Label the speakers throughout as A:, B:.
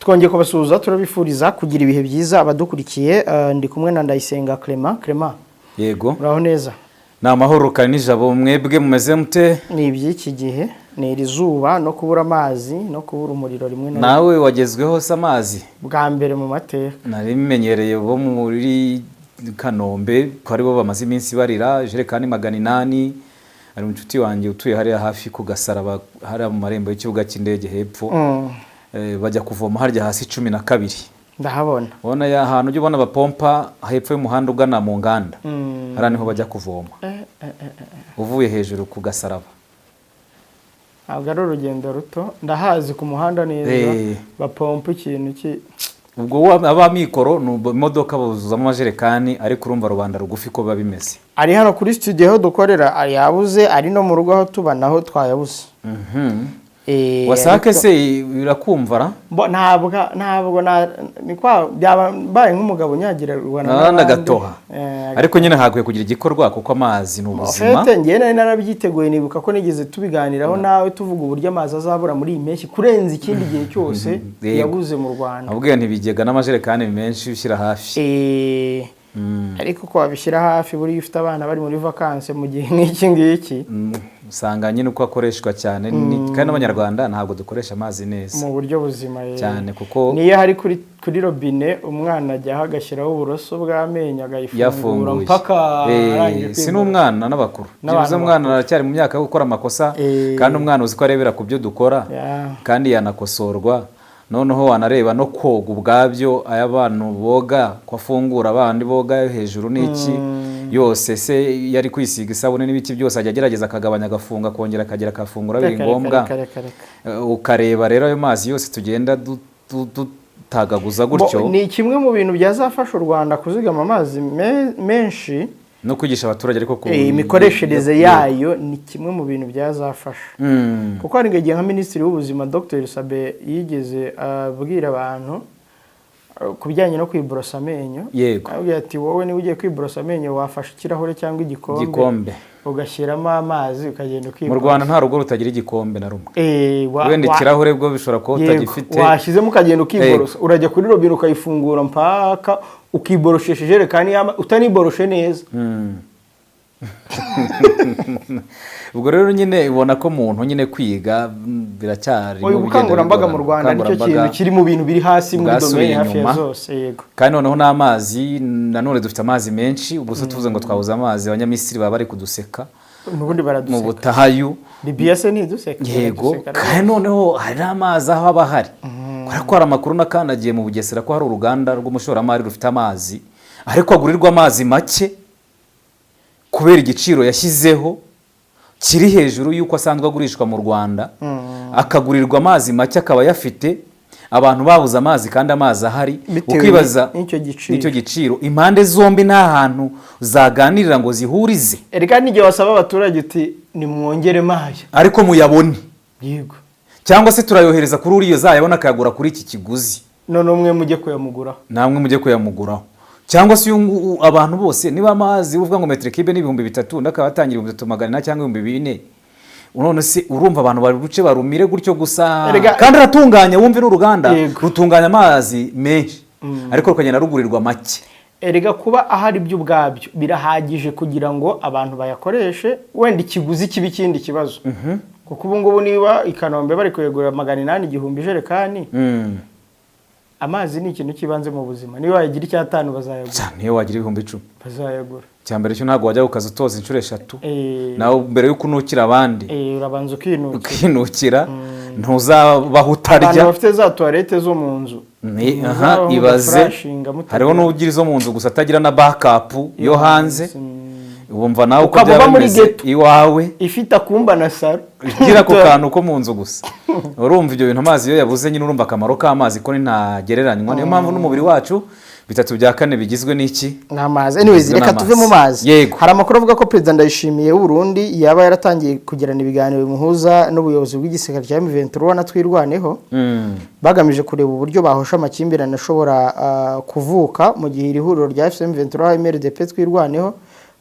A: Twongeye kubasuhuza, turabifuriza kugira ibihe byiza abadukurikiye. Ndi kumwe na Ndayisenga Clement. Clement,
B: Yego.
A: uraho neza?
B: Ni amahoro nijabo, mwebwe mumeze mute?
A: Ni iby'iki gihe, ni iri zuba no kubura amazi no kubura umuriro rimwe na rimwe.
B: Nawe wagezweho se amazi?
A: Bwa mbere mu mateka.
B: Nari menyereye bo muri Kanombe ko aribo bamaze iminsi barira ijerekani 800. Hari inshuti wanjye utuye hariya hafi ku Gasaraba, hariya mu marembo y'ikibuga cy'indege hepfo. Bajya kuvoma harya hasi 12.
A: Ndahabona.
B: Ubona ya hantu ujya ubona bapompa hepfo y'umuhanda ugana mu nganda, hariya niho bajya kuvoma uvuye hejuru ku Gasaraba.
A: Ntabwo ari urugendo ruto, ndahazi ku muhanda neza. Bapompa ikintu ki?
B: Ubwo aba mikoro ni imodoka buzuzamo amajerekani, ariko urumva rubanda rugufi ko biba bimeze.
A: Ari hano kuri studio aho dukorera yabuze, ari no mu rugo aho tuba naho twayabuze.
B: Wasake
A: Ariko-
B: se irakumva ra?
A: Ntabwo ni kwa byaba mbaye nk'umugabo unyagirwa
B: n'abandi agatoha. Ariko nyine hakwiye kugira igikorwa kuko amazi ni ubuzima.
A: Fete njyewe nari narabyiteguye, nibuka ko nigeze tubiganiraho nawe, tuvuga uburyo amazi azabura muri iyi mpeshyi kurenza ikindi gihe cyose yabuze mu Rwanda.
B: Abwiye ntibigega n'amajerekani menshi ushyira hafi.
A: Ariko ko wabishyira hafi, buriya ufite abana bari muri vacances mu gihe nk'iki ngiki,
B: Usanga nyine uko akoreshwa cyane kandi n'Abanyarwanda ntabwo dukoresha amazi neza
A: mu buryo buzima.
B: Cyane kuko
A: niyo hari kuri robine, umwana ajyaho agashyiraho uburoso bw'amenyo agayifungura
B: yafunguye
A: mpaka arangije
B: si
A: kwiborosa.
B: n'umwana, n'abakuru.
A: N'abantu
B: Byibuze umwana aracyari mu myaka yo gukora amakosa, kandi umwana uzi ko arebera ku byo dukora kandi yanakosorwa. Noneho wanareba no koga ubwabyo, aya abantu boga ko afungura, abandi boga hejuru n'iki yose se yari kwisiga isabune n'ibiki byose, ajya agerageza akagabanya, agafunga, akongera akagera akafungura biri
A: Reka, reka,
B: ngombwa.
A: reka, reka, reka.
B: Ukareba rero ayo mazi yose tugenda dutagaguza gutyo.
A: Ni kimwe mu bintu byazafasha u Rwanda kuzigama amazi menshi.
B: No kwigisha abaturage ariko ku
A: Imikoreshereze yayo ni kimwe mu bintu byazafasha, kuko hari igihe nka Minisitiri w'Ubuzima Dr Sabin yigeze abwira abantu ku bijyanye no kwiborosa amenyo. Ababwira ati: "Wowe niba ugiye kwiborosa amenyo, wafashe ikirahure cyangwa igikombe,
B: igikombe,
A: ugashyiramo amazi, ukagenda
B: Mu
A: ukiborosa."
B: Rwanda nta rugo rutagira igikombe na rumwe. Wenda ikirahure bwo bishobora kuba utagifite.
A: Washyizemo ukagenda ukiborosa, urajya kuri robine ukayifungura mpaka ukiboroshesha ijerekani utaniboroshe neza.
B: Ubwo rero nyine ubona ko umuntu nyine kwiga biracyari
A: Oya, ubukangurambaga mu Rwanda nicyo kintu kiri mu bintu biri hasi muri
B: bwasubiye
A: domaine hafi ya
B: inyuma.
A: zose, yego.
B: Kandi noneho n'amazi nanone dufite amazi menshi. Ubwo se tuvuze ngo twabuze amazi, Abanyamisiri baba bari kuduseka
A: N'ubundi
B: mu
A: baraduseka.
B: butayu.
A: Libiya se ntiduseka?
B: Yego.
A: Baraduseka.
B: Kandi noneho hari n'amazi aho aba ahari, kubera ko hari amakuru nakandagiye mu Bugesera ko hari uruganda rw'umushoramari rufite amazi, ariko agurirwa amazi make kubera igiciro yashyizeho kiri hejuru y'uko asanzwe agurishwa mu Rwanda. Akagurirwa amazi make, akaba ayafite, abantu babuze amazi kandi amazi ahari.
A: Bitewe
B: Ukibaza
A: n'icyo giciro.
B: n'icyo giciro, impande zombi nta hantu zaganirira ngo zihurize.
A: Erega n'igihe wasaba abaturage uti: "Nimwongere maya,"
B: ariko muyabone. Cyangwa se turayohereza kuri uriya uzayabona akayagura kuri iki kiguzi.
A: None umwe mujye kuyamuguraho.
B: Namwe mujye kuyamuguraho. Cyangwa se uyu abantu bose niba amazi uvuga ngo mètre cube ni 3000, undi akaba atangira 3400 cyangwa 4000, none se urumva abantu bari buce barumire gutyo gusa? Kandi aratunganya, wumve n'uruganda rutunganya amazi menshi, ariko rukagenda rugurirwa make.
A: Erega kuba ahari byo ubwabyo birahagije kugira ngo abantu bayakoreshe, wenda ikiguzi kiba ikindi kibazo, kuko ubu ngubu niba i Kanombe bari kuyagura 800, 1000 ijerekani, amazi ni ikintu cy'ibanze mu buzima, niba wayagira icyatanu bazayagura.
B: Cyane, niyo wagira 10,000.
A: Bazayagura.
B: Icya mbere cyo ntabwo wajya ku kazi utoza inshuro eshatu. Nawe mbere y'uko unukira abandi,
A: Urabanza ukinukira.
B: Ukinukira, ntuzabaho utarya.
A: Abantu bafite za toilette zo mu nzu,
B: Aha,
A: muzabaho
B: ibaze.
A: mudafurashinga, mutagira-
B: Hariho n'ugira izo mu nzu gusa atagira na backup yo hanze. Wumva nawe uko
A: Ukaba
B: byaba
A: uba muri
B: bimeze
A: ghetto.
B: iwawe.
A: Ifite akumba na salon.
B: Ugira ako kantu ko mu nzu gusa. Urumva ibyo bintu, amazi iyo yabuze nyine, urumva akamaro k'amazi ko ntagereranywa. Niyo mpamvu n'umubiri wacu bitatu bya kane bigizwe n'iki?
A: Ni amazi. Anyways,
B: Bigizwe
A: reka
B: n'amazi.
A: tuve mu mazi. Hari amakuru avuga ko Perezida Ndayishimiye w'u Burundi yaba yaratangiye kugirana ibiganiro bimuhuza n'ubuyobozi bw'igisirikare cya M23 na Twirwaneho, bagamije kureba uburyo bahosha amakimbirane ashobora kuvuka mu gihe iri huriro rya AFC M23, MRDP, Twirwaneho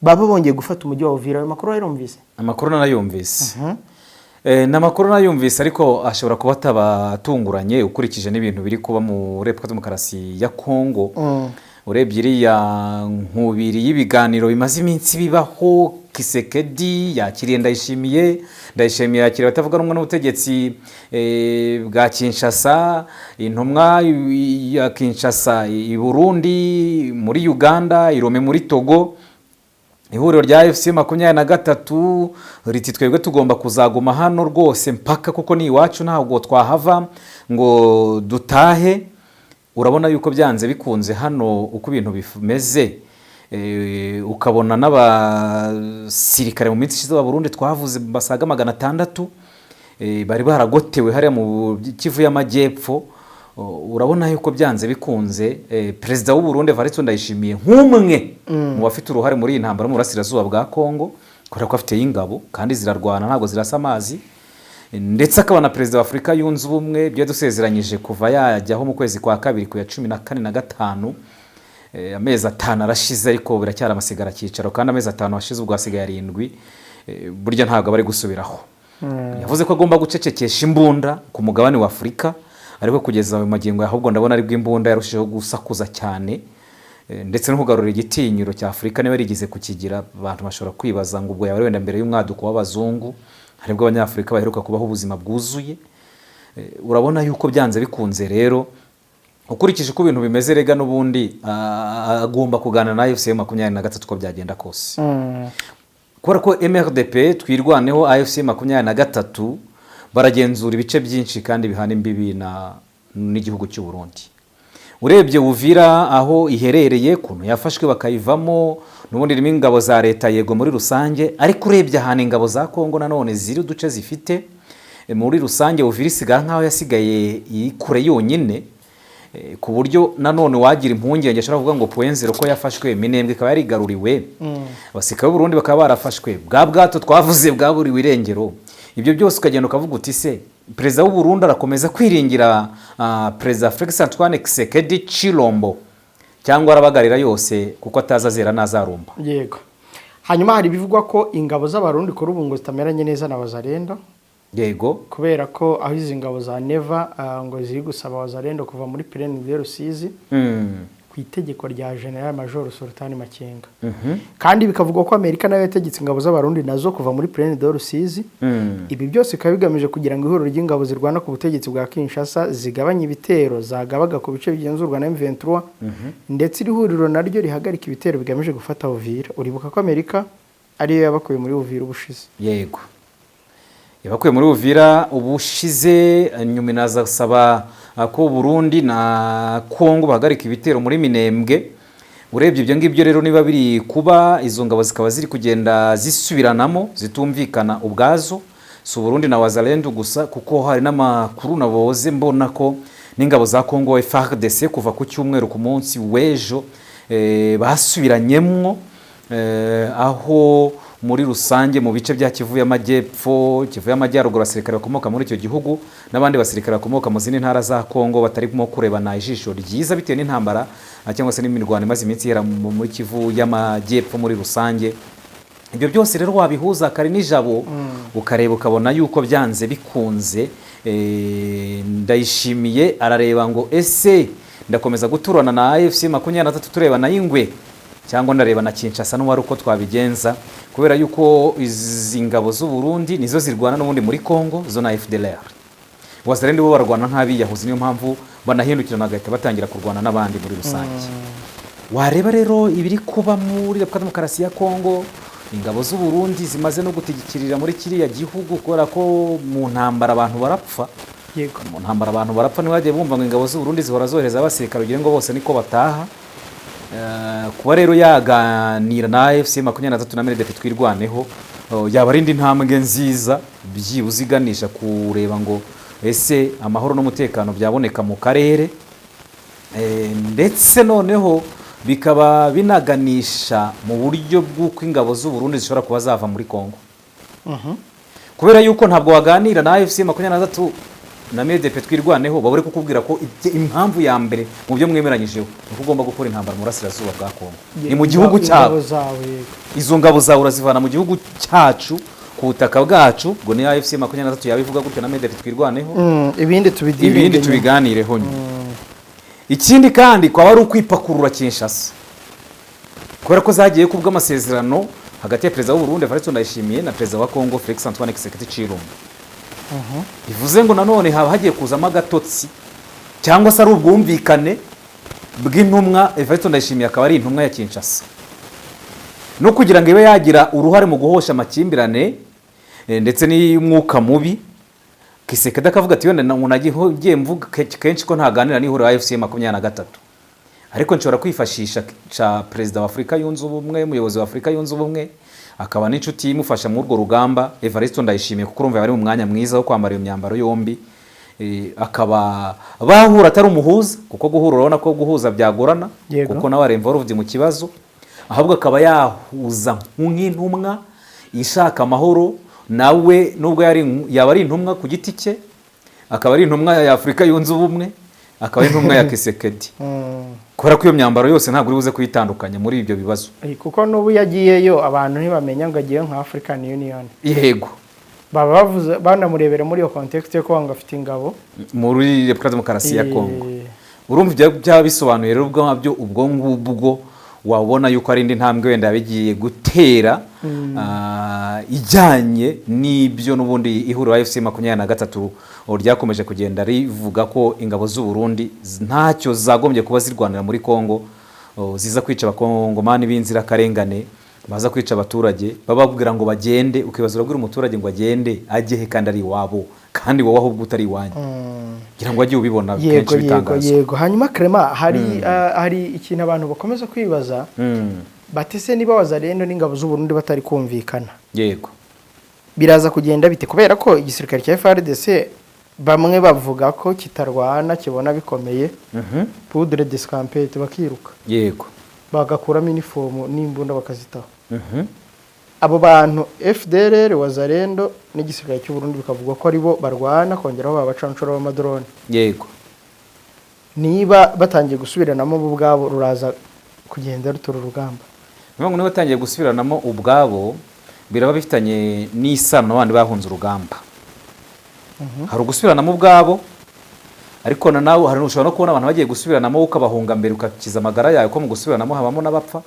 A: baba bongeye gufata umujyi wa Uvira. Ayo makuru wayumvise?
B: Amakuru narayumvise. Ni amakuru nayumvise, ariko ashobora kuba atabatunguranye ukurikije n'ibintu biri kuba muri Repubulika Demokarasi ya Kongo. Urebye iriya nkubiri y'ibiganiro bimaze iminsi bibaho, Tshisekedi yakiriye Ndayishimiye, Ndayishimiye yakiriye abatavuga rumwe n'ubutegetsi bwa Kinshasa, intumwa ya Kinshasa i Burundi, muri Uganda, i Lomé muri Togo. Ihuriro rya AFC 23 riti: "Twebwe tugomba kuzaguma hano rwose mpaka, kuko ni iwacu, ntabwo twahava ngo dutahe." Urabona yuko byanze bikunze hano uko ibintu bimeze, ukabona n'abasirikare mu minsi ishize ba Burundi twavuze basaga 600 bari baragotewe hariya mu Kivu y'Amajyepfo. Urabona yuko byanze bikunze perezida w'u Burundi Evariste Ndayishimiye, nk'umwe mu bafite uruhare muri iyi ntambara mu burasirazuba bwa Kongo, kubera ko afite ingabo kandi zirarwana, ntabwo zirasa amazi, ndetse akaba na perezida wa Afurika Yunze Ubumwe, ibyo yadusezeranyije kuva yajyaho mu kwezi kwa kabiri ku ya 14 na 5. Amezi 5 arashize, ariko biracyari amasigara cyicaro, kandi amezi 5 ashize ubwo hasigaye 7. Burya ntabwo aba ari gusubiraho. Yavuze ko agomba gucecekesha imbunda ku mugabane wa Afurika, ariko kugeza ayo magingo ahubwo ndabona aribwo imbunda yarushijeho gusakuza cyane, ndetse no kugarura igitinyiro cya Afurika niba yarigeze kukigira. Abantu bashobora kwibaza ngo ubwo yaba ari wenda mbere y'umwaduko w'abazungu haribwo Abanyafurika baheruka kubaho ubuzima bwuzuye. Urabona yuko byanze bikunze rero, ukurikije uko ibintu bimeze, rega n'ubundi agomba kuganira na AFC 23 uko byagenda kose, kubera ko MRDP, Twirwaneho, AFC 23 baragenzura ibice byinshi kandi bihana imbibi n'igihugu cy'u Burundi. Urebye Uvira aho iherereye, ukuntu yafashwe bakayivamo, n'ubundi irimo ingabo za leta, yego muri rusange, ariko urebye ahantu ingabo za Kongo nanone ziri, uduce zifite muri rusange, Uvira isigara nk'aho yasigaye iri kure yonyine, ku buryo nanone wagira impungenge ashobora kuvuga ngo Point Zéro ko yafashwe, Minembwe ikaba yarigaruriwe, abasirikare b'u Burundi bakaba barafashwe, bwa bwato twavuze bwaburiwe irengero, ibyo byose ukagenda ukavuga uti: "Se perezida w'u Burundi arakomeza kwiringira perezida Felix Antoine Tshisekedi Chilombo, cyangwa arabagarira yose kuko atazi azera n'azarumba?"
A: Yego. Hanyuma hari ibivugwa ko ingabo z'Abarundi kuri ubu ngo zitameranye neza na Wazalendo, kubera ko aho izi ngabo za Neva ngo ziri gusaba Wazalendo kuva muri Plaine de Rusizi ku itegeko rya General Major Sultan Makenga, kandi bikavugwa ko Amerika nayo yategetse ingabo z'Abarundi nazo kuva muri Plaine de Rusizi. Ibi byose bikaba bigamije kugira ngo ihuriro ry'ingabo zirwana ku butegetsi bwa Kinshasa zigabanye ibitero zagabaga ku bice bigenzurwa na M23, ndetse iri huriro naryo rihagarika ibitero bigamije gufata Uvira. Uribuka ko Amerika ariyo yabakuye muri Uvira ubushize.
B: Yego, yabakuye muri Uvira ubushize, nyuma inaza gusaba ko Burundi na Kongo bahagarika ibitero muri Minembwe. Urebye ibyo ngibyo rero, niba biri kuba, izo ngabo zikaba ziri kugenda zisubiranamo, zitumvikana ubwazo, si Uburundi na Wazalendo gusa, kuko hari n'amakuru naboze mbona ko n'ingabo za Kongo FARDC kuva ku cyumweru, ku munsi w'ejo, basubiranyemwo, aho muri rusange mu bice bya Kivu y'Amajyepfo, Kivu y'Amajyaruguru, abasirikare bakomoka muri icyo gihugu n'abandi basirikare bakomoka mu zindi ntara za Kongo batarimo kurebana ijisho ryiza bitewe n'intambara cyangwa se n'imirwano imaze iminsi ihera muri Kivu y'Amajyepfo muri rusange. Ibyo byose rero wabihuza kare nijabo, ukareba ukabona yuko byanze bikunze Ndayishimiye arareba ngo: "Ese ndakomeza guturana na AFC 23 turebana y'ingwe, cyangwa ndareba na Kinshasa n'uwari uko twabigenza?" Kubera yuko izi ngabo z'u Burundi nizo zirwana n'ubundi muri Congo, zo na FDLR. Wazalendo bo barwana nk'abiyahuzi, niyo mpamvu banahindukirana bagahita batangira kurwana n'abandi muri rusange. Wareba rero ibiri kuba muri Repubulika Demokarasi ya Kongo, ingabo z'u Burundi zimaze no gutegekirira muri kiriya gihugu, kubera ko mu ntambara abantu barapfa. Mu ntambara abantu barapfa. Ntibagiye bumva ngo ingabo z'u Burundi zihora zohereza abasirikare, ugira ngo bose niko bataha. Kuba rero yaganira na AFC 23 na MRDP Twirwaneho, yaba ari indi ntambwe nziza byibuze iganisha kureba ngo ese amahoro n'umutekano byaboneka mu karere. Ndetse noneho bikaba binaganisha mu buryo bw'uko ingabo z'u Burundi zishobora kuba zava muri Kongo, kubera yuko ntabwo waganira na AFC 23 na MRDP Twirwaneho babure kukubwira ko impamvu ya mbere mu byo mwemeranyijeho ni uko ugomba gukora intambara mu burasirazuba bwa Kongo, ni mu gihugu cyabo.
A: Ingabo zawe, yego.
B: Izo ngabo zawe urazivana mu gihugu cyacu. ku butaka bwacu. Ubwo ni AFC 23 yabivuga gutyo na MEDEF Twirwaneho.
A: Ibindi tubidealinge
B: Ibindi
A: nyuma.
B: tubiganireho nyuma. Ikindi kandi kwaba ari ukwipakurura Kinshasa, kubera ko zagiye ku bw'amasezerano hagati ya perezida w'u Burundi Evariste Ndayishimiye na perezida wa Congo Felix Antoine Tshisekedi Tshilombo. Bivuze ngo nanone haba hagiye kuzamo agatotsi cyangwa se ari ubwumvikane bw'intumwa. Evariste Ndayishimiye akaba ari intumwa ya Kinshasa no kugira ngo ibe yagira uruhare mu guhosha amakimbirane ndetse n'umwuka mubi. Tshisekedi akavuga ati: "Wenda umuntu agiye mvuga kenshi ko ntaganira n'ihuriro AFC 23, ariko nshobora kwifashisha ca perezida wa Afurika Yunze Ubumwe, umuyobozi wa Afurika Yunze Ubumwe, akaba n'inshuti imufasha muri urwo rugamba, Evariste Ndayishimiye, kuko urumva yari mu mwanya mwiza wo kwambara iyo myambaro yombi." Akaba bahura atari umuhuza, kuko guhura urabona ko guhuza byagorana, kuko nawe ari involved mu kibazo, ahubwo akaba yahuza nk'intumwa ishaka amahoro. Nawe nubwo yaba ari intumwa ku giti cye, akaba ari intumwa ya Afurika Yunze Ubumwe, akaba ari intumwa ya Tshisekedi, kubera ko iyo myambaro yose ntabwo uri buze kuyitandukanya muri ibyo bibazo.
A: Kuko n'ubu yagiyeyo abantu ntibamenya ngo agiye nka African Union. Baba bavuze banamurebera muri iyo context yo kuba ngo afite ingabo
B: Muri Repubulika Demokarasi ya Kongo. Urumva ibyo byaba bisobanuye rero ubwabyo, ubwo ngubwo wabona yuko ari indi ntambwe wenda yabigiye gutera, ijyanye n'ibyo n'ubundi ihuriro AFC 23 ryakomeje kugenda rivuga ko ingabo z'u Burundi ntacyo zagombye kuba zirwanira muri Kongo, ziza kwica abakongomani b'inzirakarengane, baza kwica abaturage, bababwira ngo bagende. Ukibaza, urabwira umuturage ngo agende ajye he kandi ari iwabo, kandi wowe ahubwo utari iwanyu? Ngira ngo wajye ubibona kenshi bitangazwa.
A: Yego. Hanyuma Clement, hari ikintu abantu bakomeza kwibaza, batese niba Wazalendo n'ingabo z'u Burundi batari kumvikana, biraza kugenda bite? Kubera ko igisirikare cya FARDC bamwe bavuga ko kitarwana, kibona bikomeye, poudre d'escampette bakiruka, bagakuramo inifomu n'imbunda bakazitaho. Abo bantu FDLR, Wazalendo n'igisirikare cy'u Burundi bikavugwa ko ari bo barwana, kongeraho babacancuro b'amadrone. Niba batangiye gusubiranamo bo ubwabo, ruraza kugenda rutura urugamba?
B: Niyo ngo niba batangiye gusubiranamo ubwabo, biraba bifitanye n'isano n'abandi bahunze urugamba. Hari ugusubiranamo ubwabo, ariko na nawe hari ushobora no kubona abantu bagiye gusubiranamo, ukabahunga mbere ugakiza amagara yawe, ko mu gusubiranamo habamo n'abapfa,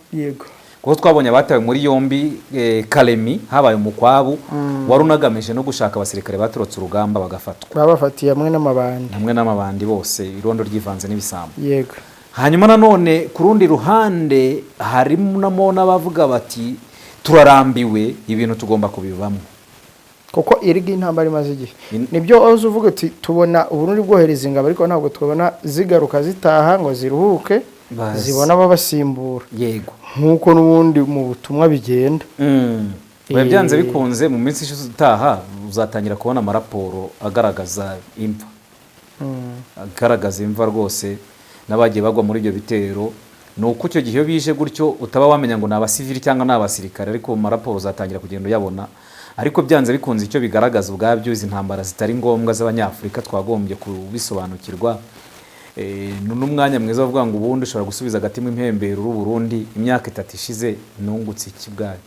B: kuko twabonye abatawe muri yombi Kalemi, habaye umukwabu wari unagamije no gushaka abasirikare batorotse urugamba bagafatwa.
A: Babafatiye hamwe n'amabandi.
B: Hamwe n'amabandi bose, irondo ryivanze n'ibisambo. Hanyuma nanone ku rundi ruhande harimo n'abavuga bati: "Turarambiwe, ibintu tugomba kubivamo."
A: Kuko iri intambara imaze igihe. Nibyo wahoze uvuga uti tubona Uburundi bwohereza ingabo, ariko ntabwo tubona zigaruka zitaha ngo ziruhuke,
B: Bazi.
A: zibona ababasimbura, nk'uko n'ubundi mu butumwa bigenda.
B: Biba byanze bikunze mu minsi ishize itaha uzatangira kubona amaraporo agaragaza imva, agaragaza imva rwose n'abagiye bagwa muri ibyo bitero. Ni uko icyo gihe iyo bije gutyo utaba wamenya ngo ni abasivili cyangwa ni abasirikare, ariko mu maraporo uzatangira kugenda uyabona. Ariko byanze bikunze icyo bigaragaza ubwabyo, izi ntambara zitari ngombwa z'Abanyafurika twagombye kubisobanukirwa. Ni n'umwanya mwiza wo kuvuga ngo ubundi ushobora gusubiza agati mu impembero uri Burundi, imyaka 3 ishize nungutse iki bwabyo?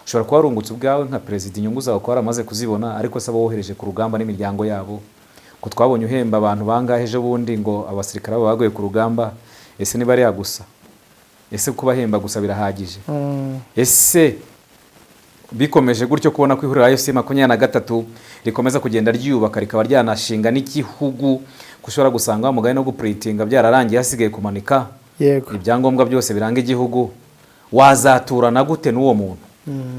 B: Ushobora kuba warungutse ubwawe nka perezida, inyungu zawe ukaba waramaze kuzibona, ariko se abo wohereje ku rugamba n'imiryango yabo, ko twabonye uhemba abantu bangahe ejo bundi ngo abasirikare babo baguye ku rugamba, ese niba ariya gusa? Ese kubahemba gusa birahagije? Ese bikomeje gutyo, kubona ko ihuriro AFC 23 rikomeza kugenda ryiyubaka, rikaba ryanashinga n'igihugu, ko ushobora gusanga wa mugani no guprintinga byararangiye, hasigaye kumanika ibyangombwa byose biranga igihugu, wazaturana gute n'uwo muntu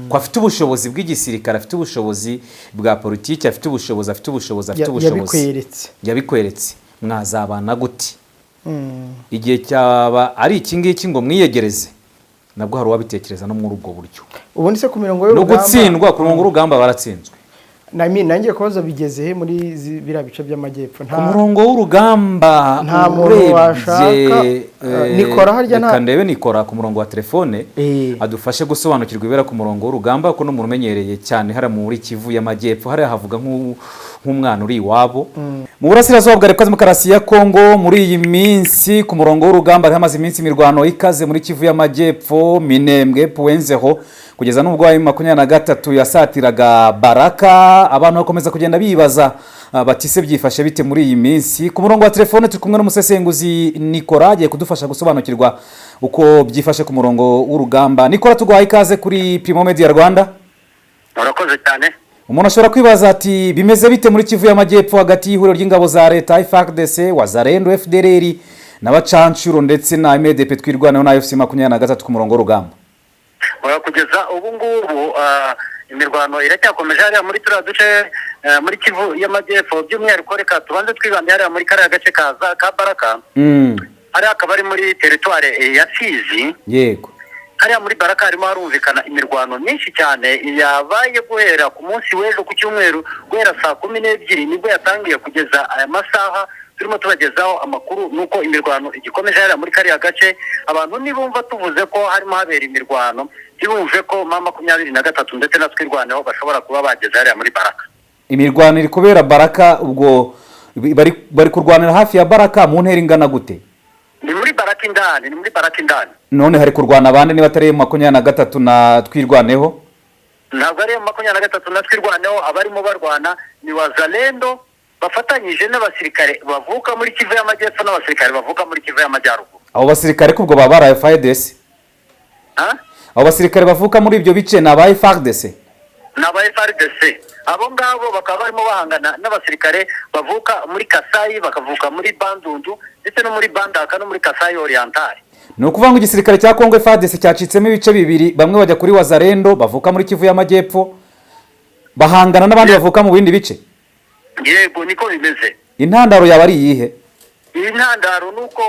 B: ko afite ubushobozi bw'igisirikare, afite ubushobozi bwa politiki, afite ubushobozi, afite ubushobozi, afite ubushobozi?
A: Yabikweretse.
B: Yabikweretse, mwazabana gute? Igihe cyaba ari iki ngiki ngo mwiyegereze, nabwo hari uwabitekereza no muri ubwo buryo.
A: Ubundi se ku mirongo
B: No
A: y'urugamba?
B: gutsindwa ku murongo w'urugamba, baratsinzwe.
A: Nanjye kubaza, bigeze he muri biriya bice by'amajyepfo?
B: Ku murongo w'urugamba,
A: Nta muntu
B: urebye,
A: washaka, Nikora harya
B: reka ndebe Nikora ku murongo wa telefone, adufashe gusobanukirwa ibera ku murongo w'urugamba, kuko n'umuntu umenyereye cyane hariya muri Kivu y'Amajyepfo, hariya havuga. nk'umwana uri iwabo. Mu burasirazuba bwa Repubulika Demokarasi ya Kongo, muri iyi minsi ku murongo w'urugamba hamaze iminsi imirwano ikaze muri Kivu y'Amajyepfo, Minembwe, Puwenzeho, kugeza n'ubwo M23 yasatiraga Baraka. Abantu bakomeza kugenda bibaza bati: "Se byifashe bite muri iyi minsi?" Ku murongo wa telefone turi kumwe n'umusesenguzi Nikora, agiye kudufasha gusobanukirwa uko byifashe ku murongo w'urugamba. Nikora, tuguhaye ikaze kuri Primo Media Rwanda.
C: Murakoze cyane.
B: Umuntu ashobora kwibaza ati: "Bimeze bite muri Kivu y'Amajyepfo hagati y'ihuriro ry'ingabo za leta FARDC, Wazalendo, FDLR n'abacancuro ndetse na MDP Twirwaneho na AFC 23 ku murongo w'urugamba?"
C: Oya, kugeza ubu ngubu imirwano iracyakomeje hariya muri turiya duce muri Kivu y'Amajyepfo. By'umwihariko reka tubanze twibande hariya muri kariya gace ka Baraka. Hariya akaba ari muri teritware ya Fizi. Hariya muri Baraka harimo harumvikana imirwano myinshi cyane yabaye guhera ku munsi w'ejo ku cyumweru, guhera saa 12 nibwo yatangiye kugeza aya masaha turimo tubagezaho amakuru, nuko imirwano igikomeje hariya muri kariya gace. Abantu nibumva tuvuze ko harimo habera imirwano, ntibumve ko M23 ndetse na Twirwaneho bashobora kuba bageze hariya muri Baraka.
B: Imirwano iri kubera Baraka, ubwo bari kurwanira hafi ya Baraka mu ntera ingana gute?
C: Ni muri Baraka indani, ni muri Baraka indani.
B: None hari kurwana abandi niba atari 23 na Twirwaneho?
C: Ntabwo ari 23 na Twirwaneho. Abarimo barwana ni Wazalendo bafatanyije n'abasirikare bavuka muri Kivu y'Amajyepfo n'abasirikare bavuka muri Kivu y'Amajyaruguru.
B: Abo basirikare ko ubwo baba baraye FARDC?
C: Ha?
B: Abo basirikare bavuka muri ibyo bice ni aba FARDC?
C: Ni aba FARDC. Abo ngabo bakaba barimo bahangana n'abasirikare bavuka muri Kasayi, bakavuka muri Bandundu ndetse no muri Bandaka no muri Kasayi Orientale.
B: Ni ukuvuga ngo igisirikare cya Kongo FARDC cyacitsemo ibice bibiri, bamwe bajya kuri Wazalendo bavuka muri Kivu y'Amajyepfo, bahangana n'abandi bavuka mu bindi bice.
C: Yego, niko bimeze.
B: Intandaro yaba ari iyihe?
C: Iyi ntandaro ni uko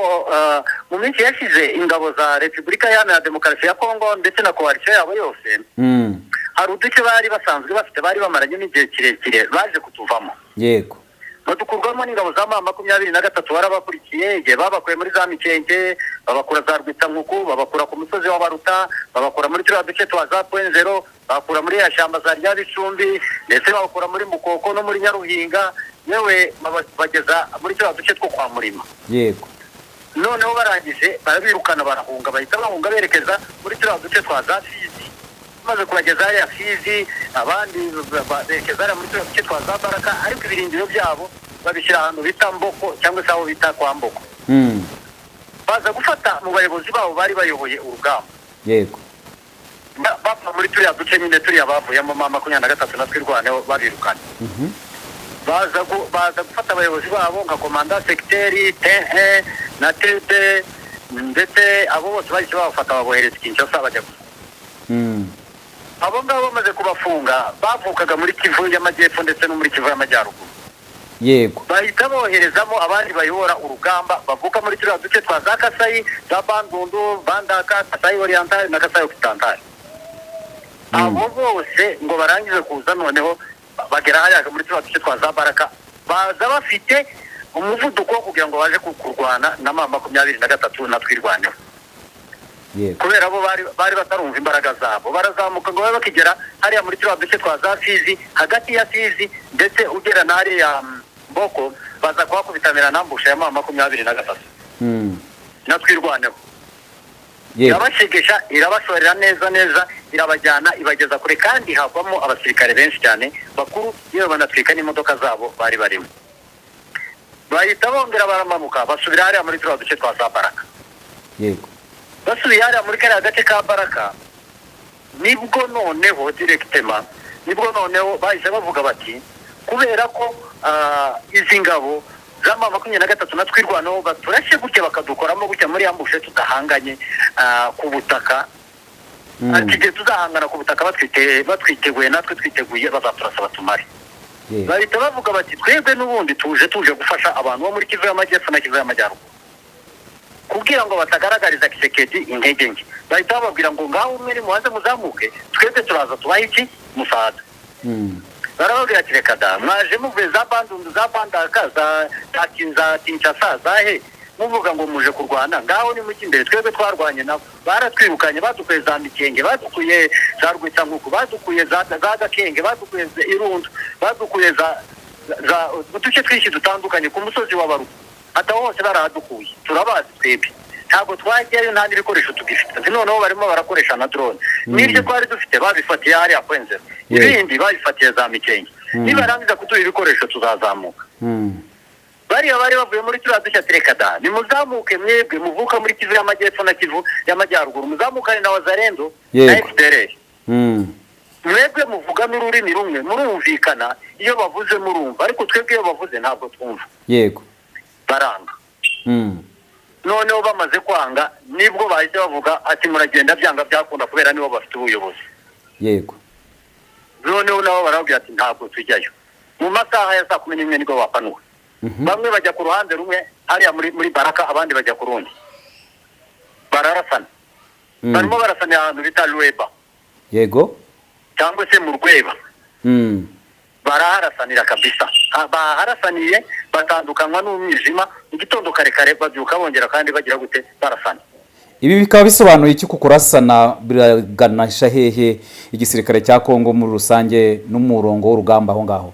C: mu minsi yashize ingabo za Repubulika Iharanira Demokarasi ya Kongo ndetse na coalition yabo yose, hari uduce bari basanzwe bafite, bari bamaranye n'igihe kirekire, baje kutuvamo, badukurwamo n'ingabo za M23. Barabakurikiye igihe babakuye muri za Mikenke, babakura za Rwitsankuku, babakura ku musozi wa Baruta, babakura muri turiya duce twa za Point Zéro, babakura muri ya shyamba za Ryabicumbi, ndetse babakura muri Mukoko no muri Nyaruhinga, yewe bageza muri turiya duce two kwa Murima. Noneho barangije barabirukana, barahunga, bahita bahunga berekeza muri turiya duce twa za Fizi. Bamaze kubageza hariya Fizi, abandi berekeza hariya muri turiya duce twa za Baraka, ariko ibirindiro byabo babishyira ahantu bita Mboko, cyangwa se aho bita kwa Mboko. Baza gufata mu bayobozi babo bari bayoboye urugamba, bava muri turiya duce nyine turiya bavuyemo M23 na Twirwaneho babirukana. Baza gufata abayobozi babo nka commandant secteur T1 na T2, ndetse abo bose bahise babafata babohereza i Kinshasa bajya gusa. Abo ngabo bamaze kubafunga bavukaga muri Kivu y'Amajyepfo ndetse no muri Kivu y'Amajyaruguru. Bahita boherezamo abandi bayobora urugamba bavuka muri turiya duce twa za Kasayi, za Bandundu, Bandaka, Kasayi Oriental na Kasayi Occidental. Abo bose ngo barangize kuza, noneho bagera hariya muri turiya duce twa za Baraka, baza bafite umuvuduko wo kugira ngo baje kurwana na M23 na Twirwaneho. Kubera bo bari batarumva imbaraga zabo, barazamuka ngo babe bakigera hariya muri turiya duce twa za Fizi, hagati ya Fizi ndetse ugera na hariya Mboko, baza kuhakubitanira na ambush ya M23 na Twirwaneho. Irabashegesha, irabashorera neza neza, irabajyana, ibageza kure, kandi havamo abasirikare benshi cyane bakuru, yewe banatwika n'imodoka zabo bari barimo. Bahita bongera baramanuka, basubira hariya muri turiya duce twa za Baraka. Basubiye hariya muri kariya gace ka Baraka, nibwo noneho directement, nibwo noneho bahise bavuga bati: "Kubera ko izi ngabo za M23 na Twirwaneho baturashe gutya, bakadukoramo gutya muri ambush tudahanganye ku butaka, ati igihe tuzahangana ku butaka batwiteguye natwe twiteguye, bazaturasa batumare." Bahita bavuga bati: "Twebwe n'ubundi tuje gufasha abantu bo muri Kivu y'Amajyepfo na Kivu y'Amajyaruguru," kugira ngo batagaragariza Tshisekedi intege nke. Bahita bababwira ngo: "Ngaho umwe nimubanze muzamuke, twebwe turaza tubahe iki musada." Barababwira ati: "Reka da, mwaje muvuye za Bandundu, za Bandaka, za Kinshasa, za he, muvuga ngo muje kurwana. Ngaho nimujye imbere, twebwe twarwanye nabo baratwirukanye, badukuye za Mikenge, badukuye za Rwitsankuku, badukuye za Gakenge, badukuye Irundu, badukuye za za uduce twinshi dutandukanye ku musozi wa Baruku, ati aho hose barahadukuye, turabazi twebwe, ntabwo twajyayo, nta n'ibikoresho tugifite. Ati noneho barimo barakoresha na drone, n'ibyo twari dufite babifatiye hariya Kwenzero, ibindi babifatiye za Mikenke, nibarangiza kuduha ibikoresho tuzazamuka. Bariya bari bavuye muri turiya dushya, reka da, nimuzamuke mwebwe muvuka muri Kivu y'Amajyepfo na Kivu y'Amajyaruguru, muzamukane na Wazalendo na FDLR. Mwebwe muvuga n'ururimi rumwe, murumvikana, iyo bavuze murumva, ariko twebwe iyo bavuze ntabwo twumva. Baranga. Noneho bamaze kwanga nibwo bahise bavuga ati muragenda byanga byakunda, kubera nibo bafite ubuyobozi. Noneho nabo barababwira ati ntabwo tujyayo. Mu masaha ya saa 11 nibwo bapanuwe. Bamwe bajya ku ruhande rumwe hariya muri Baraka, abandi bajya ku rundi, bararasana. Barimo barasanira ahantu bita Rweba cyangwa se mu Rweba. Baraharasanira kabisa. Baharasaniye batandukanywa n'umwijima. Mu gitondo kare kare babyuka bongera kandi bagira gute? Barasana.
B: Ibi bikaba bisobanuye iki? Kuko kurasana biraganisha hehe igisirikare cya Kongo muri rusange n'umurongo w'urugamba aho ngaho?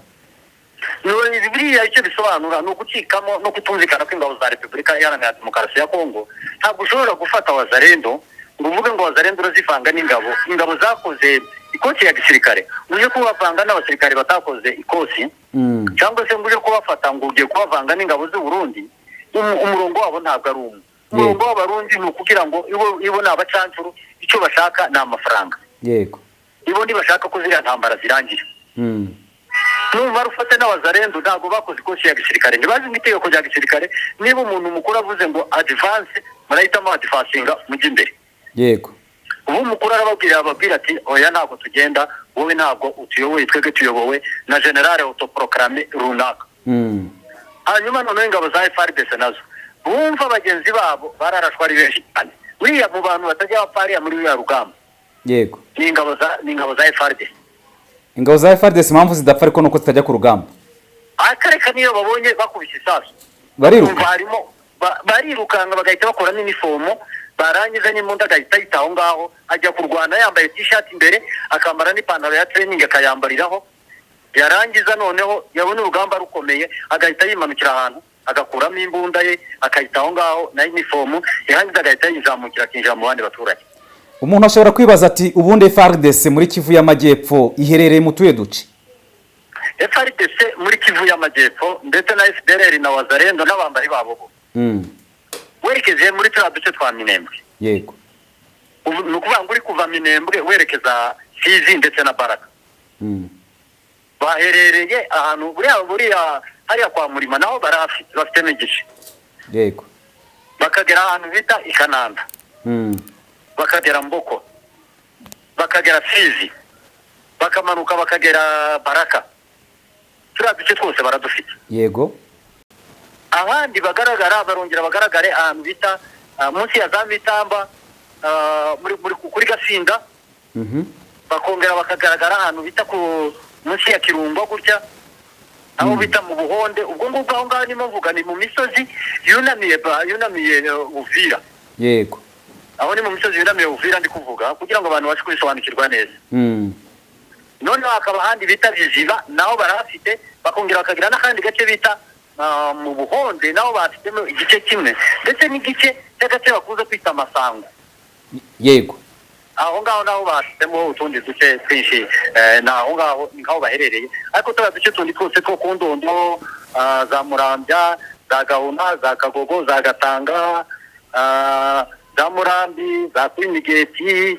C: Biriya icyo bisobanura ni ugucikamo no kutumvikana kw'ingabo za Repubulika Iharanira Demokarasi ya Kongo. Ntabwo ushobora gufata Wazalendo ngo uvuge ngo Wazalendo urazivanga n'ingabo, ingabo zakoze ikosi ya gisirikare, uje kubavanga n'abasirikare batakoze ikosi, cyangwa se ngo uje kubafata ngo ugiye kubavanga n'ingabo z'u Burundi. Umurongo wabo ntabwo ari umwe. Umurongo w'Abarundi ni ukugira ngo ibo ni abacancuro, icyo bashaka ni amafaranga. Ibo ntibashaka ko ziriya ntambara zirangira. Numara ufate n'Abazalendo, ntabwo bakoze ikosi ya gisirikare, ntibazi nk'itegeko rya gisirikare. Niba umuntu mukuru avuze ngo advance, murahitamo advancinga mujye imbere. Ubu umukuru arababwira, ababwira ati oya, ntabwo tugenda, wowe ntabwo utuyoboye, twebwe tuyobowe na général autoproclamé runaka. Hanyuma noneho ingabo za FARDC nazo bumva bagenzi babo bararashwa ari benshi cyane. Buriya mu bantu batajya bapfa hariya muri ruriya rugamba ni ingabo za FARDC.
B: Ingabo za FARDC impamvu zidapfa ariko nuko zitajya ku rugamba.
C: Akareka, niyo babonye bakubise isasu
B: bariruka.
C: Umva harimo barirukanka bagahita bakuramo inifomo, barangiza n'imbunda agahita ayita aho ngaho, ajya kurwana yambaye t-shirt imbere, akambara n'ipantaro ya training akayambariraho. Yarangiza noneho yabona urugamba rukomeye agahita yimanukira ahantu agakuramo imbunda ye, akayita aho ngaho na inifomu, yarangiza agahita yizamukira akinjira mu bandi baturage.
B: Umuntu ashobora kwibaza ati ubundi FARDC muri Kivu y'Amajyepfo iherereye mu tuye duce?
C: FARDC muri Kivu y'Amajyepfo ndetse na FDLR na Wazalendo n'abambari babo bo werekeje muri turiya duce twa Minembwe. Ubu ni ukuvuga ngo uri kuva Minembwe werekeza Fizi ndetse na Baraka, baherereye ahantu buriya hariya kwa Murima, naho barahafite, bafitemo igice. Bakagera ahantu bita Ikananda, bakagera Mboko, bakagera Fizi, bakamanuka bakagera Baraka. Turiya duce twose baradufite. Abandi bagaragara, barongera bagaragare ahantu bita munsi ya za Mitamba, muri kuri Gasinda. Bakongera bakagaragara ahantu bita ku munsi ya Kirumba gutya, aho bita mu Buhonde. Ubwo ngubwo aho ngaho nimo mvuga ni mu misozi yunamiye Uvira. Aho ni mu misozi yunamiye Uvira ndi kuvuga kugira ngo abantu babashe kubisobanukirwa neza. Noneho hakaba ahandi bita Biziba, naho barahafite. Bakongera bakagira n'akandi gace bita mu Buhonde, naho bafitemo igice kimwe, ndetse n'igice cy'agace bakunze kwita Amasango. Aho ngaho naho bafitemo utundi duce twinshi. Ni aho ngaho, ni ngaho baherereye. Ariko turiya duce tundi twose two ku Ndondo, za Murambya, za Gahuna, za Kagogo, za Gatanga, za Murambi, za Kwimigeti,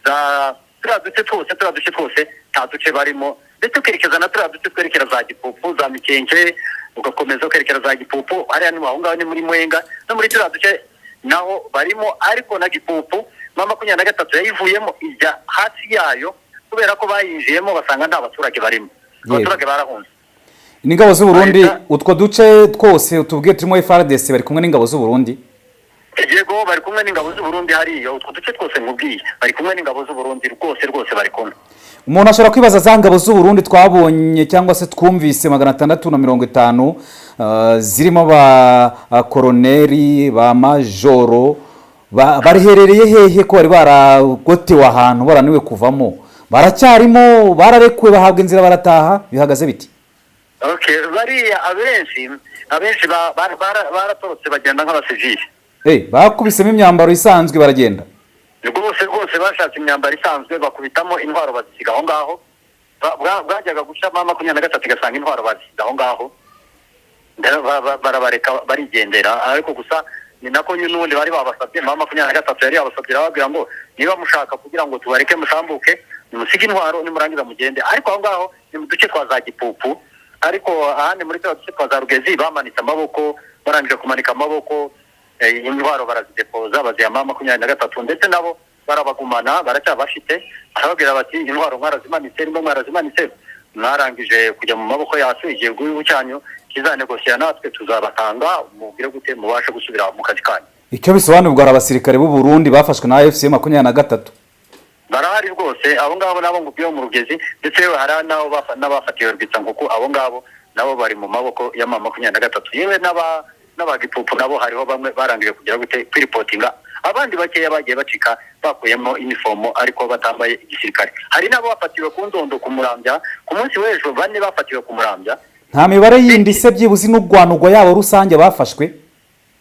C: za turiya duce twose nta duce barimo. Ndetse ukerekeza na turiya duce twerekera za Gipupu, za Mikenke, ugakomeza ukerekera za Gipupu hariya, ni aho ngaho ni muri Mwenga, no muri turiya duce naho barimo. Ariko na Gipupu M23 yayivuyemo ijya hafi yayo, kubera ko bayinjiyemo basanga nta baturage barimo. Abaturage barahunze.
B: N'ingabo z'u Burundi. Utwo duce twose utubwiye turimo FARDC, bari kumwe n'ingabo z'u Burundi?
C: Yego, bari kumwe n'ingabo z'u Burundi hariya. Utwo duce twose nkubwiye bari kumwe n'ingabo z'u Burundi, rwose rwose bari kumwe.
B: Umuntu ashobora kwibaza za ngabo z'u Burundi twabonye cyangwa se twumvise 650, zirimo ba koroneri, ba majoro, bariherereye hehe, ko bari baragotewe ahantu barananiwe kuvamo? Baracyarimo? Bararekuwe bahabwa inzira barataha? Bihagaze biti?
C: Okay, bariya abenshi baratorotse bagenda nk'abasivili.
B: Bakubisemo imyambaro isanzwe baragenda.
C: Rwose rwose, bashatse imyambaro isanzwe, bakubitamo intwaro, bazisiga aho ngaho. Bwajyaga guca M23 igasanga intwaro bazisize aho ngaho. Barabareka barigendera. Ariko gusa ni nako nyine n'ubundi bari babasabye, M23 yari yabasabye, irababwira ngo niba mushaka kugira ngo tubareke mutambuke, nimusige intwaro, nimurangiza mugende. Ariko aho ngaho ni mu duce twa za Gipupu, ariko ahandi muri turiya duce twa za Rugezi bamanitse amaboko. Barangije kumanika amaboko, intwaro barazidepoza, baziha M23, ndetse nabo barabagumana, baracyabafite. Arababwira bati: "Intwaro mwarazimanitse, nimba mwarazimanitse mwarangije kujya mu maboko yacu, igihe igihugu cyanyu kizanegosiya natwe tuzabatanga, mubwire gute mubashe gusubira mu kazi kanyu."
B: Icyo bisobanurwa, hari abasirikare b'u Burundi bafashwe na AFC 23?
C: Barahari rwose, abo ngabo nabo ngo mu Rugezi, ndetse hari n'abo n'abafatiwe Rwitsankuku. Abo ngabo nabo bari mu maboko ya M23. Yewe n'abagipupu nabo hariho bamwe barangije kugira gute, kwiripotinga. Abandi bakeya bagiye bacika bakuyemo inifomo ariko batambaye igisirikare. Hari n'abo bafatiwe ku Ndondo, ku Murambya, ku munsi w'ejo bane bafatiwe ku Murambya.
B: Nta mibare yindi se byibuze inugwanugwa yabo rusange bafashwe?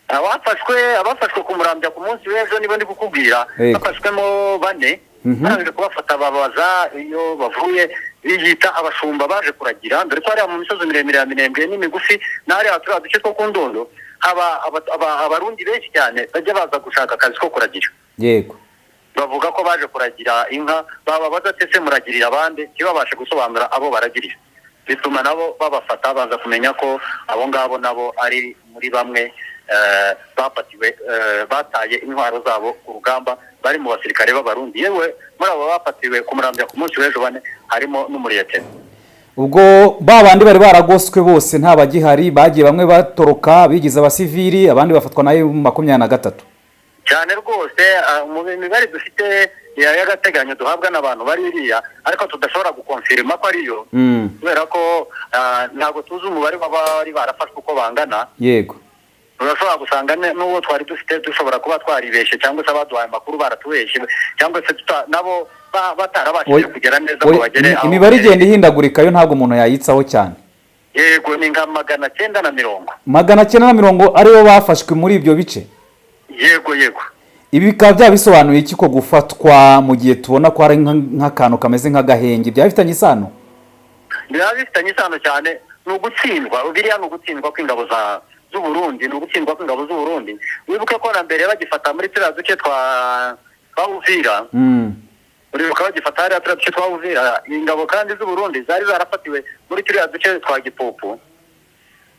C: Abafashwe ku Murambya ku munsi w'ejo, niba ndi kukubwira, bafashwemo bane. Barangije kubafata babaza iyo bavuye, biyita abashumba baje kuragira, dore ko hariya mu misozi miremire ya Minembwe n'imigufi n'hariya turiya duce two ku Ndondo haba Abarundi benshi cyane bajya baza gushaka akazi ko kuragira. Bavuga ko baje kuragira inka, bababaza ati: "Ese muragirira abandi?" Ntibabashe gusobanura abo baragirira, bituma nabo babafata. Baza kumenya ko abo ngabo nabo ari muri bamwe bafatiwe, bataye intwaro zabo ku rugamba, bari mu basirikare b'Abarundi. Yewe, muri abo bafatiwe ku Murambya ku munsi w'ejo bane harimo n'umuriyeteri.
B: Ubwo ba bandi bari baragoswe bose nta bagihari, bagiye bamwe batoroka bigize abasivili, abandi bafatwa nayo 23.
C: Cyane rwose. Mu mibare dufite y'agateganyo duhabwa n'abantu bari iriya, ariko tudashobora gukonfirima ko ariyo, kubera ko ntabwo tuzi umubare w'abari barafashwe uko bangana. Urashobora gusanga n'uwo twari dufite dushobora kuba twaribeshye, cyangwa se abaduhaye amakuru baratubeshye, cyangwa se nabo batarabashije kugera neza ngo bagere aho
B: Imibare
C: baherereye.
B: igenda ihindagurika, yo ntabwo umuntu yayitsaho cyane.
C: Yego, ni nka 920.
B: 920 aribo bafashwe muri ibyo bice?
C: Yego.
B: Ibi bikaba byaba bisobanuye iki, ko gufatwa mu gihe tubona ko hari nk'akantu kameze nk'agahenge, byaba bifitanye isano?
C: Biba bifitanye isano cyane. Ni ugutsindwa biriya, ni ugutsindwa kw'ingabo za z'Uburundi, ni ugutsindwa kw'ingabo z'Uburundi. Wibuke ko na mbere bagifata muri turiya duce twa Uvira, uribuka bagifata hariya turiya duce twa Uvira, ingabo kandi z'Uburundi zari zarafatiwe muri turiya duce twa Gipupu,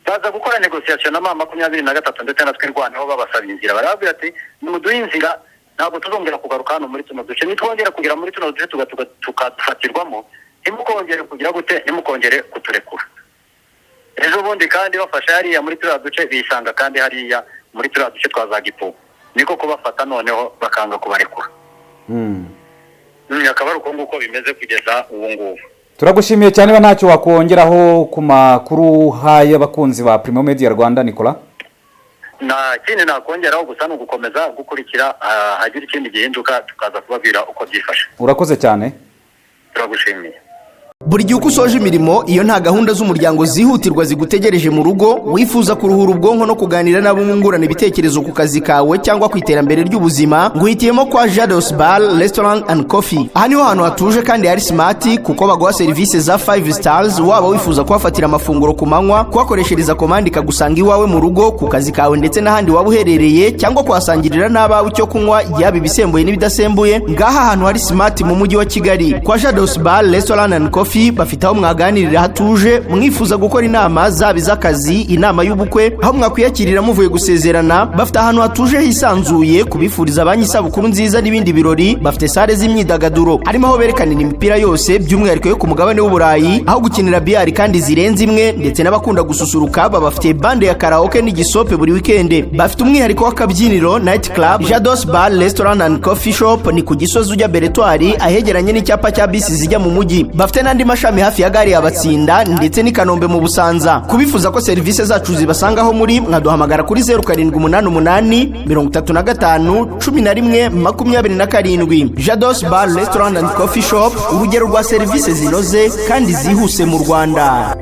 C: baza gukora négociation na M23 ndetse na Twirwaneho, babasaba inzira. Barababwira ati: "Nimuduhe inzira, ntabwo tuzongera kugaruka hano muri tuno duce. Nitwongera kugera muri tuno duce tukadufatirwamo, ntimukongere kugira gute, ntimukongere kuturekura." Ejo bundi kandi bafashe hariya muri turiya duce, bisanga kandi hariya muri turiya duce twa za Gipupu, niko kubafata noneho bakanga kubarekura. Akaba ari uko nguko bimeze kugeza ubu ngubu.
B: Turagushimiye cyane. Niba ntacyo wakongeraho ku makuru uhaye abakunzi ba Primo Media Rwanda, Nicolas?
C: Nta kindi nakongeraho, gusa ni ugukomeza gukurikira, hagira ikindi gihinduka tukaza kubabwira uko byifashe.
B: Urakoze cyane.
C: Turagushimiye.
D: Buri gihe uko usoje imirimo, iyo nta gahunda z'umuryango zihutirwa zigutegereje mu rugo, wifuza kuruhura ubwonko no kuganira n'abo mwungurana ibitekerezo ku kazi kawe cyangwa ku iterambere ry'ubuzima, nguhitiyemo kwa Jados Bar Restaurant and Coffee. Aha niho hantu hatuje kandi hari smart, kuko baguha serivisi za 5 stars. Waba wifuza kuhafatira amafunguro ku manywa, kuhakoreshereza komande ikagusanga iwawe mu rugo, ku kazi kawe ndetse n'ahandi waba uherereye, cyangwa kuhasangirira n'abawe icyo kunywa, yaba ibisembuye n'ibidasembuye, ngaha ahantu hari smart mu mujyi wa Kigali kwa Jados Bar Restaurant and Coffee. Bafite aho mwaganirira hatuje, mwifuza gukora inama zaba iz'akazi, inama y'ubukwe, aho mwakwiyakirira muvuye gusezerana. Bafite ahantu hatuje hisanzuye kubifuriza banki isabukuru nziza n'ibindi birori. Bafite salle z'imyidagaduro, harimo aho berekanira imipira yose by'umwihariko yo ku mugabane w'Uburayi, aho gukinira billard kandi zirenze imwe, ndetse n'abakunda gususuruka babafitiye bande ya karaoke n'igisope buri wikende. Bafite umwihariko w'akabyiniro, night club. Jados Bar Restaurant and Coffee Shop ni ku Gisozi ujya Beretwari, ahegeranye n'icyapa cya bisi zijya mu mujyi. Bafite n'andi mashami hafi ya gare ya Batsinda ndetse n'i Kanombe mu Busanza. Kubifuza ko serivisi zacu zibasangaho muri, mwaduhamagara kuri 0788 35 11 27. Jados Bar Restaurant and Coffee Shop, urugero rwa serivisi zinoze kandi zihuse mu Rwanda.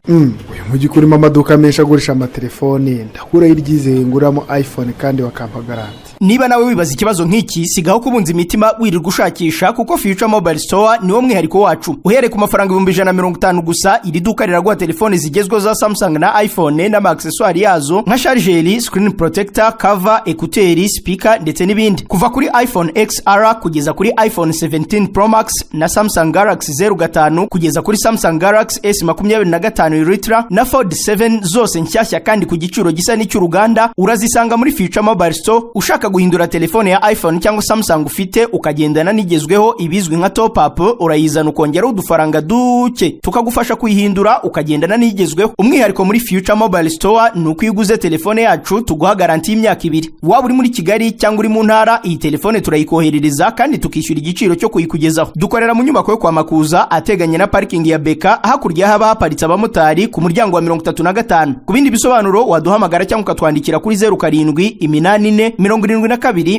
E: Uyu mujyi urimo amaduka menshi agurisha amatelefoni, ndakuraho iryizeye nguramo iPhone kandi bakampa garanti?
D: Niba nawe wibaza ikibazo nk'iki, sigaho kubunza imitima wirirwa ushakisha, kuko Future Mobile Store niwo mwihariko wacu. Uhereye ku mafaranga 150,000 gusa, iri duka riraguha telefoni zigezweho za Samsung na iPhone n'ama accessoires yazo nka charger, screen protector, cover, écouteurs, speaker ndetse n'ibindi, kuva kuri iPhone XR kugeza kuri iPhone 17 Pro Max na Samsung Galaxy 05 kugeza kuri Samsung Galaxy S 25 Ultra na Fold 7, zose nshyashya kandi ku giciro gisa n'icy'uruganda, urazisanga muri Future Mobile Store. Ushaka guhindura telefone ya iPhone cyangwa Samsung ufite ukagendana n'igezweho, ibizwi nka top up, urayizana ukongeraho udufaranga duke tukagufasha kuyihindura ukagendana n'igezweho. Umwihariko muri Future Mobile Store ni uko iyo uguze telefone yacu tuguha garanti y'imyaka 2. Waba uri muri Kigali cyangwa uri mu ntara, iyi telefone turayikoherereza kandi tukishyura igiciro cyo kuyikugezaho. Dukorera mu nyubako yo kwa Makuza ateganye na parikingi ya Beka, hakurya haba haparitse abamotari, ku muryango wa 35. Ku bindi bisobanuro waduhamagara cyangwa ukatwandikira kuri 0784 72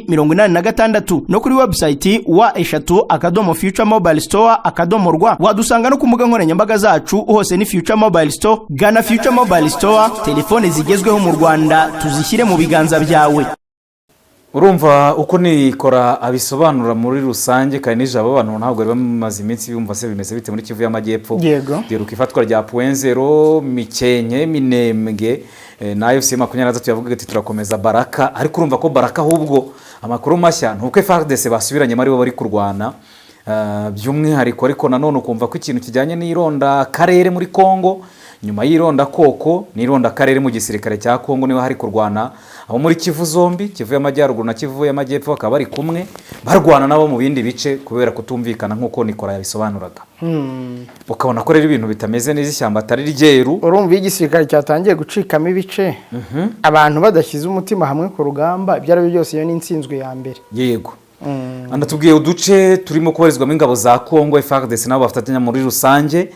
D: 86 no kuri website www.futuremobilestore.rw. Wadusanga no ku mbuga nkoranyambaga zacu, hose ni Future Mobile Store. Gana Future Mobile Store, telefone zigezweho mu Rwanda tuzishyire mu biganza byawe.
B: Urumva uko nikora abisobanura muri rusange. Kandi nijabo abantu ntabwo bari bamaze iminsi bumva se bimeze bite muri Kivu y'Amajyepfo. Duheruka ifatwa rya Point Zéro, Mikenke, Minembwe na AFC 23 yavugaga ati turakomeza Baraka, ariko urumva ko Baraka ahubwo amakuru mashya ni uko FARDC basubiranyemo, aribo bari kurwana by'umwihariko. Ariko nanone ukumva ko ikintu kijyanye n'ironda karere muri Congo, nyuma y'ironda koko n'ironda karere mu gisirikare cya Congo, niba hari kurwana abo muri Kivu zombi, Kivu y'Amajyaruguru na Kivu y'Amajyepfo, bakaba bari kumwe barwana nabo mu bindi bice kubera kutumvikana, nk'uko Nikora yabisobanuraga, ukabona ko rero ibintu bitameze neza, ishyamba atari ryeru.
A: Urumva iyo igisirikare cyatangiye gucikamo ibice, abantu badashyize umutima hamwe ku rugamba, ibyo ari byo byose iyo ni intsinzwe ya mbere.
B: Yego, anatubwiye uduce turimo kubarizwamo ingabo za Congo, FARDC nabo bafatanya muri rusange.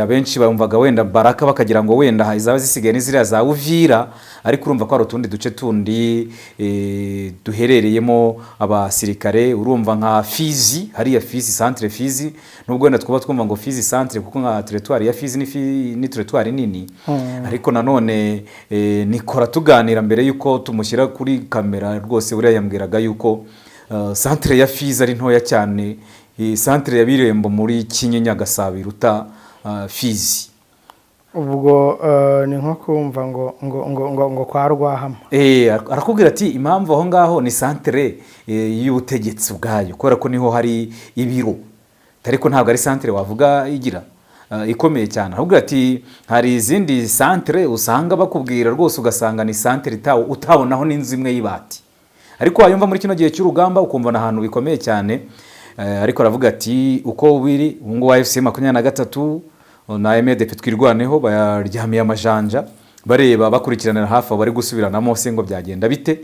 B: Abenshi bumvaga wenda Baraka bakagira ngo wenda izaba zisigaye n'iziriya za Uvira, ariko urumva ko hari utundi duce tundi duherereyemo abasirikare. Urumva nka Fizi hariya, Fizi centre, Fizi nubwo wenda twaba twumva ngo Fizi centre, kuko nka territoire ya Fizi ni territoire nini, ariko nanone Nikora tuganira mbere yuko tumushyira kuri kamera rwose, buriya yambwiraga yuko centre ya Fizi ari ntoya cyane, centre ya Birembo muri Kinyinya Gasabo iruta Fizi.
A: Ubwo ni nko kumva ngo kwa Rwahama.
B: Arakubwira ati impamvu aho ngaho ni centre y'ubutegetsi ubwayo, kubera ko niho hari ibiro, ariko ntabwo ari centre wavuga igira ikomeye cyane. Arakubwira ati hari izindi centre usanga bakubwira rwose ugasanga ni centre utabonaho n'inzu imwe y'ibati, ariko wayumva muri kino gihe cy'urugamba ukumva ni ahantu bikomeye cyane. Ariko aravuga ati uko biri ubu ngubu, AFC 23 na MDP Twirwaneho baryamiye amajanja, bareba bakurikiranira hafi aho bari gusubiranamo se ngo byagenda bite,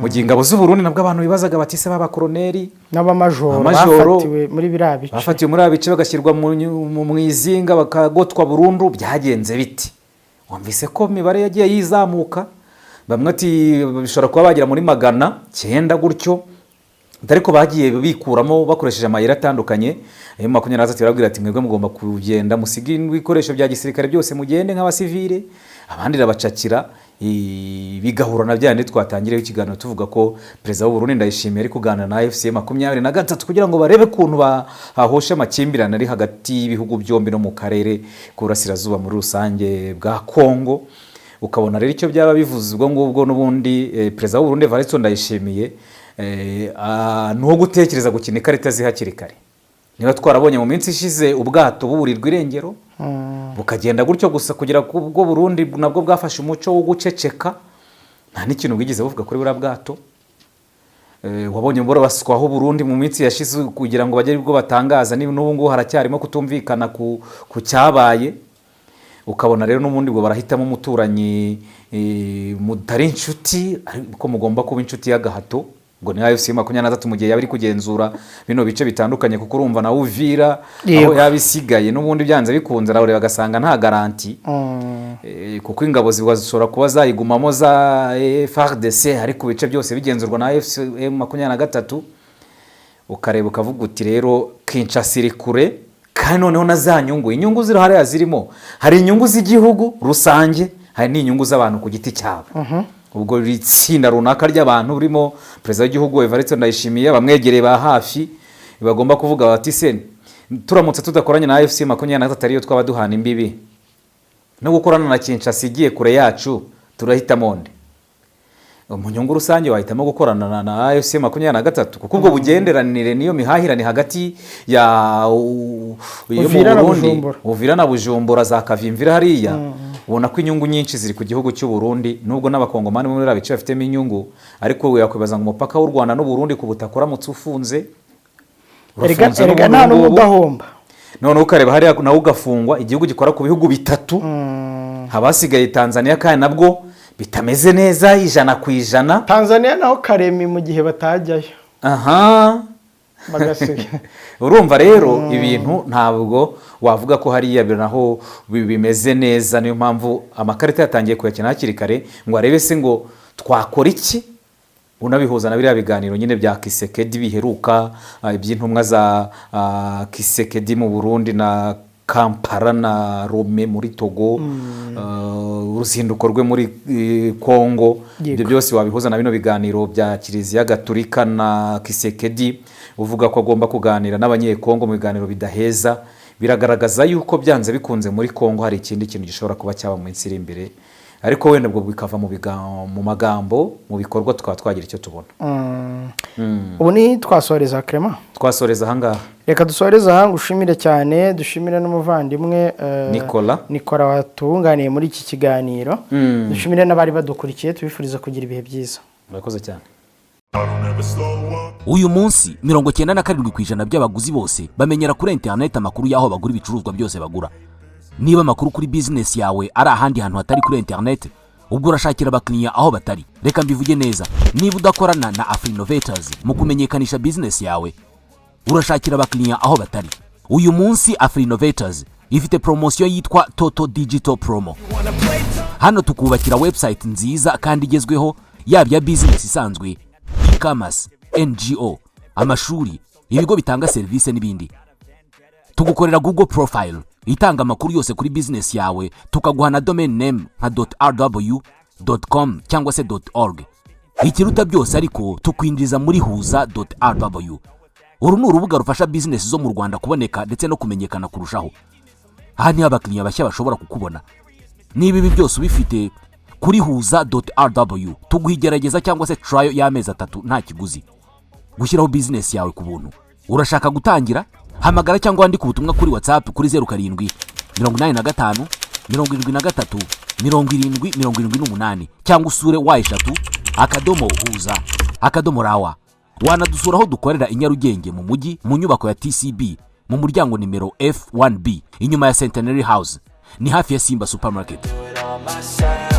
B: mu gihe ingabo z'u Burundi nabwo abantu bibazaga bati se b'abakoroneri
A: n'abamajoro
B: Abamajoro
A: bafatiwe muri biriya bice,
B: bafatiwe muri aba bice bagashyirwa mu izinga bakagotwa burundu, byagenze bite? Wumvise ko imibare yagiye yizamuka, bamwe ati bishobora kuba bagera muri 900 gutyo, ariko bagiye bikuramo bakoresheje amayeri atandukanye. Ayo 23 barabwira ati mwebwe mugomba kugenda musige ibikoresho bya gisirikare byose, mugende nk'abasivile, abandi irabacakira, bigahura na bya bindi twatangiriyeho ikiganiro tuvuga ko perezida w'u Burundi Ndayishimiye ari kuganira na AFC 23 kugira ngo barebe ukuntu bahosha amakimbirane ari hagati y'ibihugu byombi no mu karere k'uburasirazuba muri rusange bwa Kongo. Ukabona rero icyo byaba bivuze ubwo ngubwo n'ubundi perezida w'u Burundi Evariste Ndayishimiye ni uwo gutekereza gukina ikarita ze hakiri kare. Niba twarabonye mu minsi ishize ubwato buburirwa irengero bukagenda gutyo gusa, kugera ku bwo Burundi nabwo bwafashe umuco wo guceceka, nta n'ikintu bwigeze buvuga kuri buriya bwato. Wabonye baswaho Burundi mu minsi yashize kugira ngo bagere ubwo batangaza, n'ubu ngubu haracyarimo kutumvikana ku cyabaye. Ukabona rero n'ubundi ngo barahitamo umuturanyi mutari inshuti ariko mugomba kuba inshuti y'agahato, ngo ni AFC 23 mu gihe yaba iri kugenzura bino bice bitandukanye, kuko urumva na Uvira aho yaba isigaye n'ubundi byanze bikunze arareba agasanga nta garanti, kuko ingabo zishobora kuba zayigumamo za FARDC, ariko ibice byose bigenzurwa na AFC 23. Ukareba ukavuga uti rero Kinshasa iri kure. Kandi noneho na za nyungu, inyungu ziri hariya, zirimo hari inyungu z'igihugu rusange, hari n'inyungu z'abantu ku giti cyabo. Ubwo itsinda runaka ry'abantu burimo perezida w'igihugu Evariste Ndayishimiye, bamwegereye ba hafi, bagomba kuvuga bati: "Se turamutse tudakoranye na AFC 23, ariyo twaba duhana imbibi, no gukorana na Kinshasa igiye kure yacu, turahitamo nde?" Mu nyungu rusange wahitamo gukorana na AFC 23, kuko ubwo bugenderanire niyo mihahirane hagati ya yo mu
A: Uvira na
B: Burundi,
A: Bujumbura.
B: Uvira na Bujumbura, za Kavimvira hariya. Ubona ko inyungu nyinshi ziri ku gihugu cy'u Burundi, nubwo n'Abakongomani bo muri biriya bice bafitemo inyungu. Ariko yakwibaza ngo umupaka w'u Rwanda n'u Burundi ku butaka uramutse ufunze,
A: Erega
B: urafunze
A: erega
B: n'ubundi
A: nta n'umwe
B: ngubu.
A: udahomba.
B: Noneho ukareba hariya nawe ugafungwa, igihugu gikora ku bihugu bitatu, haba hasigaye Tanzania, kandi nabwo bitameze neza 100%.
A: Tanzania naho Karemi mu gihe batajyayo bagasiga.
B: Urumva rero ibintu ntabwo wavuga ko hariya naho bimeze neza. Niyo mpamvu amakarita yatangiye kuyakina hakiri kare ngo arebe se ngo twakora iki. Unabihuza na biriya biganiro nyine bya Tshisekedi biheruka, iby'intumwa za Tshisekedi mu Burundi na Kampala na Lomé muri Togo, uruzinduko rwe muri Kongo. Ibyo byose wabihuza na bino biganiro bya Kiliziya Gaturika na Tshisekedi, uvuga ko agomba kuganira n'Abanyekongo mu biganiro bidaheza. Biragaragaza yuko byanze bikunze muri Kongo hari ikindi kintu gishobora kuba cyaba mu minsi iri imbere, ariko wenda ubwo bikava mu magambo, mu bikorwa tukaba twagira icyo tubona.
A: Ubu ni twasoreza, Clement?
B: Twasoreza ahangaha.
A: Reka dusoreze aha. Ngushimire cyane, dushimire n'umuvandimwe
B: Nicolas.
A: Nicolas watunganiye muri iki kiganiro. Dushimire n'abari badukurikiye, tubifuriza kugira ibihe byiza.
B: Murakoze cyane.
F: Uyu munsi 97% by'abaguzi bose bamenyera kuri interineti amakuru y'aho bagura ibicuruzwa byose bagura. Niba amakuru kuri bizinesi yawe ari ahandi hantu hatari kuri interineti, ubwo urashakira abakiriya aho batari. Reka mbivuge neza: niba udakorana na Afrinovators mu kumenyekanisha bizinesi yawe, urashakira abakiriya aho batari. Uyu munsi Afrinovators ifite poromosiyo yitwa Toto Digital Promo. Hano tukubakira website nziza kandi igezweho, yaba iya bizinesi isanzwe, e-commerce, NGO, amashuri, ibigo bitanga serivisi n'ibindi. Tugukorera Google profile itanga amakuru yose kuri bizinesi yawe, tukaguha na domain name nka .rw, .com cyangwa se .org. Ikiruta byose ariko, tukwinjiza muri huza .rw. Uru ni urubuga rufasha bizinesi zo mu Rwanda kuboneka ndetse no kumenyekana kurushaho. Aha niho abakiriya bashya bashobora kukubona. Niba ibi byose ubifite, kuri huza .rw tuguha igerageza cyangwa se trial y'amezi 3 nta kiguzi, gushyiraho bizinesi yawe ku buntu. Urashaka gutangira? Hamagara cyangwa wandike ubutumwa kuri WhatsApp kuri 0785 73 70 78, cyangwa usure www.huza.rw. Wanadusura aho dukorera i Nyarugenge mu mujyi, mu nyubako ya TCB, mu muryango nimero F1B, inyuma ya Centenary House, ni hafi ya Simba Supermarket.
G: Do it on myself.